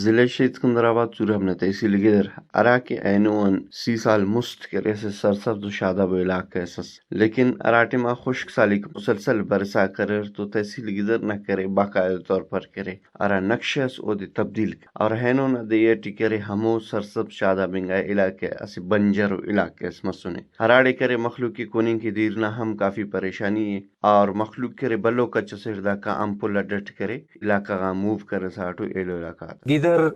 ضلع شہید سکندر آباد سوراب نا تحصیل گدر، ہرا کہ اینو آن سی سال مست کرے اسہ سرسبز و شاداب و علاقہ اس ئس، لیکن ہرا ٹائما خشک سالی کہ مسلسل برسا کریر تو تحصیل گدر نہ کرے، باقاعدہ طور پر کرے، ہرا نقشہ اس اودے تبدیل کے۔ اور اینو نا دے ٹی کرے ہمو سرسبز شاداب انگا علاقہ اسہ بنجر و علاقہ اس مسنے، ہراڑے کرے مخلوق کہ کننگ کہ دیر نا ہم کافی پریشانی ءِ۔ اور مخلوق کرے بھلو کچ اسیٹ داکا امپل اڈ اٹ کرے علاقہ غا موو کرسا اٹو ایلو علاقہ غاتا۔ گدر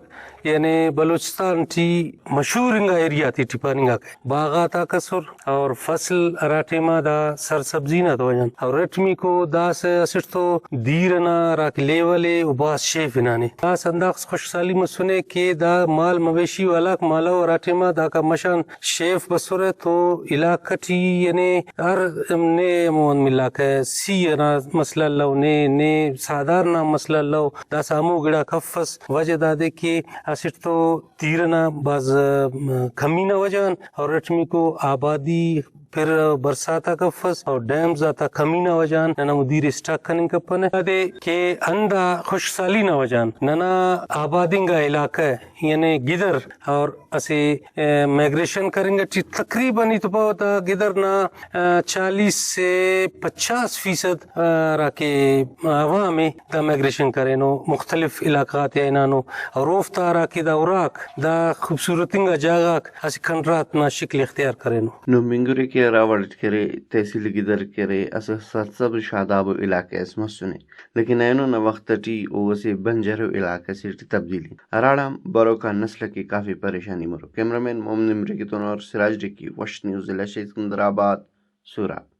یعنی بلوچستان ٹی مشہور انگا ایریا تیٹی پاننگاکہ باغاتا کسر اور فصل ہرا ٹائما دا سرسبزی نا تو وجہ غان اور ارٹمیکو داسہ اسٹ تو دیر ئنا ہراکہ لیول ءِ او بھاز شیف ہنانے۔ داسہ ہنداخس خشک سالی مسنے کہ دا مال مویشی والاک مالو ہرا ٹائما داکا مشان شیف بسرہ تو علاقہ ٹی یعنی ہر نے ہمو انت ملاکہ، سی ئنا مسئلہ الو، نے نے ساہدار نا مسئلہ الو، داسہ ہمو گڑاک افس۔ وجہ دادے کہ اسٹ تو دیر ئنا بھاز، م، کمی نا وجہ غان اور ارٹمیکو آبادی پھر برسات آک افس اور ڈیمز آتا کمی نا وجہ غان ننا ہمو دیر اسٹاک کننگ کپنہ۔ دادے کہ ہندا خشک سالی نا وجہ غان ننا آبادینگا علاقہ یعنی گدر اور اسہ، ء، مائگریشن کرنگ ٹی تقریباً ای تو پاوہ تا گدر نا، ء، چالیس سے پچاس فیصد، ء، ہراکہ عوام ءِ دا مائگریشن کرینو، مختلف علاقہ غاتیا ہنانو اور اوفتا ہراکہ دا اراک دا خوبصورت انگا جاگہ غاک اسہ کنڈرات نا شکل اختیار کرینو۔ نم انگرے کہ ہرا وڑ اٹ کرے تحصیل گدر کرے اسہ سرسبز شاداب و علاقہ اس مسنے۔ لیکن اینو نا وخت ٹی او اسہ بنجر و علاقہ سے ٹی تبدیلی ہراڑان بروکا نسل کہ کافی پریشانی مرو۔ کیمرہ مین محمد نمرگی تون اور سراج ڈکی، وش نیوز، ضلع شہید سکندر آباد، سوراب۔